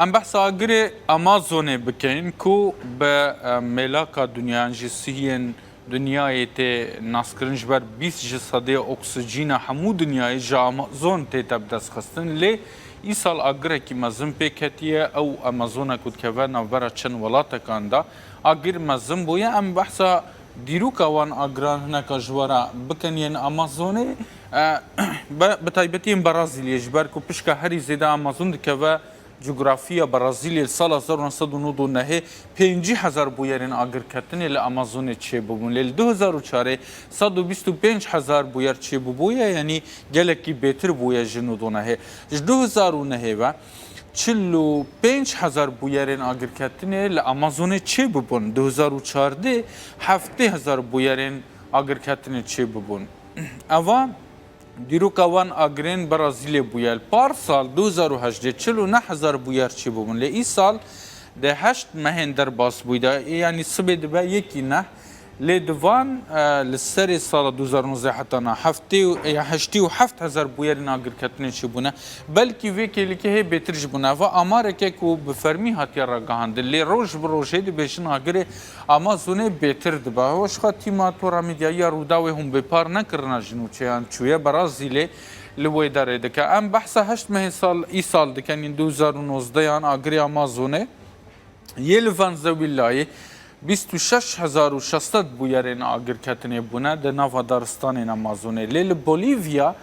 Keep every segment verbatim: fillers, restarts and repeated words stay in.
Em behsa agirê Amazonê bikeyin ku bi, e, mêlaka dinya yan jî sihiyên dinyayê tê naskirin, ji ber bîst ji sedê oksijîna hemû dinyayê ji Amazon tête bidestxistin. Lê îsal agirekî mezin pêk hetiye. Ew Amazona ku dikeve navbera çend welatekan de agir mezin bûye. Em behsa dîroka wan agiran hineka ji we re bikin yên Amazonê. E, be-, bi taybetî yên Brazîlyê, ji ber ku pişka herî zêde Amazon dikeve cografiya Brazîlyê. Li sala hezar û neh sed û nod û nehê pêncî hezar bûyerên agirketinê li Amazonê çêbûbûn. Lê li du hezar û çarê sed û bîst û pênc hezar bûyer çêbûbûye, yanî gelekî bêtir bûye ji nod û nehê. Ji du hezar û nehê ve çil û pênc hezar bûyerên agirketinê li Amazonê çêbûbûn. Du hezar û çardeh heftê hezar bûyerên agirketinê çêbûbûn. Eva dîroka wan agirên Brazîlê bûye. Li parsal du hezar û hejdê çil û neh hezar bûyer çêbûbûn. Lê îsal di heşt mehên derbas bûyî de, yanî sibê dibe yekî neh. Lê di van, e, li serê sala du hezar û nozdeh heta na heftê û, ya heştê û heft hezar bûyerên agirketinê çêbûne. Belkî vê kêlîkê hê bêtir jî bûne. Eva amareke ku bi fermî hatiye ragihandin. Lê roj bi rojê dibêjin agirê Amazonê bêtir dibe. Ew ji xwe tîma Tora Medyayî ya Rûdawê hûn bêpar nekirina ji nûçeyan çûye Brazîlê li wê derê dike. Em behsa heşt mehê sal, îsal dikin, yên du hezar û nozdeh yan agirê Amazonê. Yê li Venezuelayê bîst û şeş hezar û şeş sed bûyerên agirketinê bûne di nava daristanên Amazonê. Lê li Bolîvya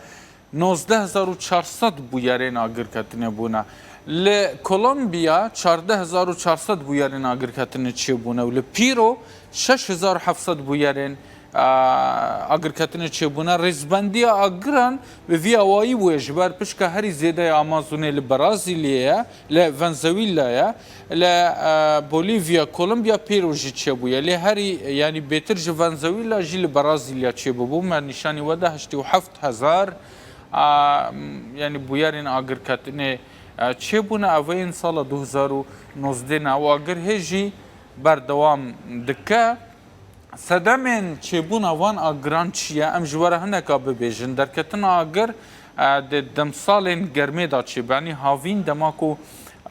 nozdeh hezar û çar sed bûyerên agirketinê bûne. Li Kolombiya çardeh hezar û çar sed bûyerên agirketinê çêbûne û li Pîro şeş hezar heft sed bûyerên, a, agirketinê çêbûne. Rêzbendiya agiran bi vî awayî bûye, ji ber pişka herî zêde ya Amazonê li Brazîlyê ye, li Venezuela ye, li, e, Bolîvya, Kolombiya, Pîro jî çêbûye. Lê herî, yanî bêtir ji Venezuela jî li Brazîlya çêbûbû. Me nîşanî we de heştê û heft hezar a, yanî bûyerên agirketinê, e, çêbûne. Ev ên sala du hezar û nozdeh ne. Û agir hê jî berdewam dike. Sedemên çêbûna van agiran çi ye? Em ji we re hineka bibêjin. Derketina agir, e, di demsalên germê de çêbe. Yanî havîn dema ku,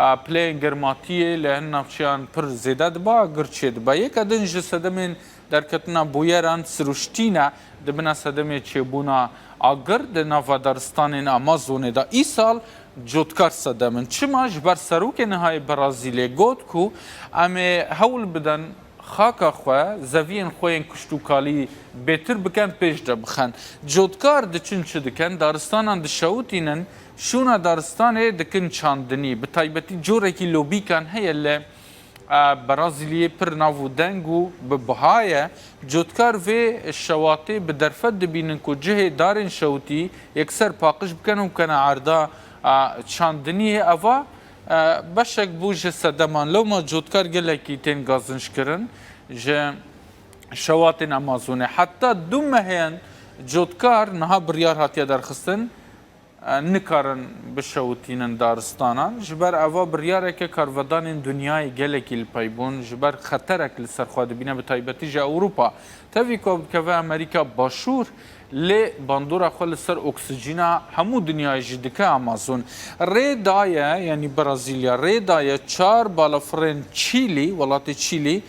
e, pileyên germatiyê li hin navçeyan pir zêde dibe, agir çêdibe. Yeke din ji sedemên derketina bûyeran siruştî ne, dibine sedemê çêbûna agir di nava daristanên Amazonê de. Îsal cotkar sedem in. Çima? Ji ber serokê niha yê Brazîlê got ku em ê hewl bidin xaka xwe, zeviyên xwe yên kuştûkalî bêtir bikin, pêş de bixin. Cotkar diçin çi dikin? Daristanan dişewitînin, şûna daristanê dikin çandinî. Bi taybetî corekî lobîkan heye li e, Brazîliyê pir nav û deng û bi biha ye. Cotkar vê şewatê bi derfet dibînin ku cihê darên şewitî yekser paqij bikin û bikene erda, e, çandiniyê. Eva, e, beşek bû ji sedeman. Lewma cotkar gelekî tên gazinçkirin ji şewatên Amazonê. Heta du mehên cotkar niha biryar hatiye derxistin, e, nikarin bişewitînin daristanan. Ji ber eva biryareke karvedanên dinyayê gelekî li pey bûn, ji ber xeterek li ser xwe dibîne, bi taybetî ji Ewropa. Tevî ku ew dikeve Amerîka Başûr, lê bandora xwe li ser oksijîna hemû dinyayê jî dike Amazon. Rê daye, yanî Brazîlya rê daye çar balafirên Çîlî, welatê Çîlî,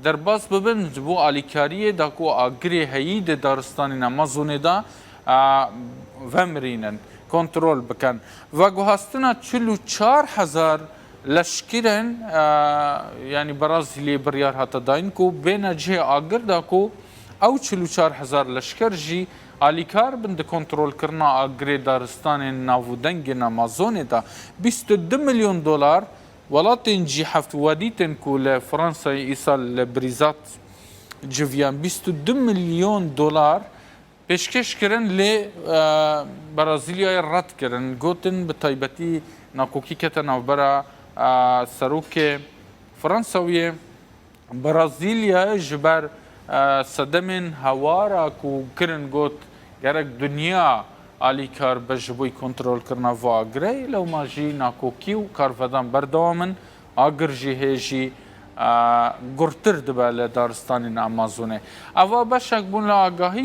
derbas bibin ji bo alîkariyê da ku agirê heyî di daristanên Amazonê de, a, vemirînin, kontrol bikin. Veguhastina çil û çar hezar leşkerên, a, yanî Brazîliyê biryar hate dayîn ku bêne cihê agir da ku ew çil û çar hezar leşker jî alîkar bin di kontrolkirina agirê daristanên nav û dengên Amazonê de. Bîst û du milyon dolar Welatên G heft û heft ên ku li Fransayê îsal li Brîzat civiyan bîst û du milyon dolar pêşkêş kirin, lê, e, Brazîlyayê red kirin. Gotin bi taybetî nakokî kete navbera, e, serokê Fransa û yê Brazîlya ji ber, e, sedemên hewara ku kirin got, gerek dinya alîkar be ji bo kontrolkirina vê agirê, lewma jî nakokî û karvedan berdewam in, agir jî hê jî, e, gurtir dibe li daristanên Amazonê. Eva beşek bûn li agahiya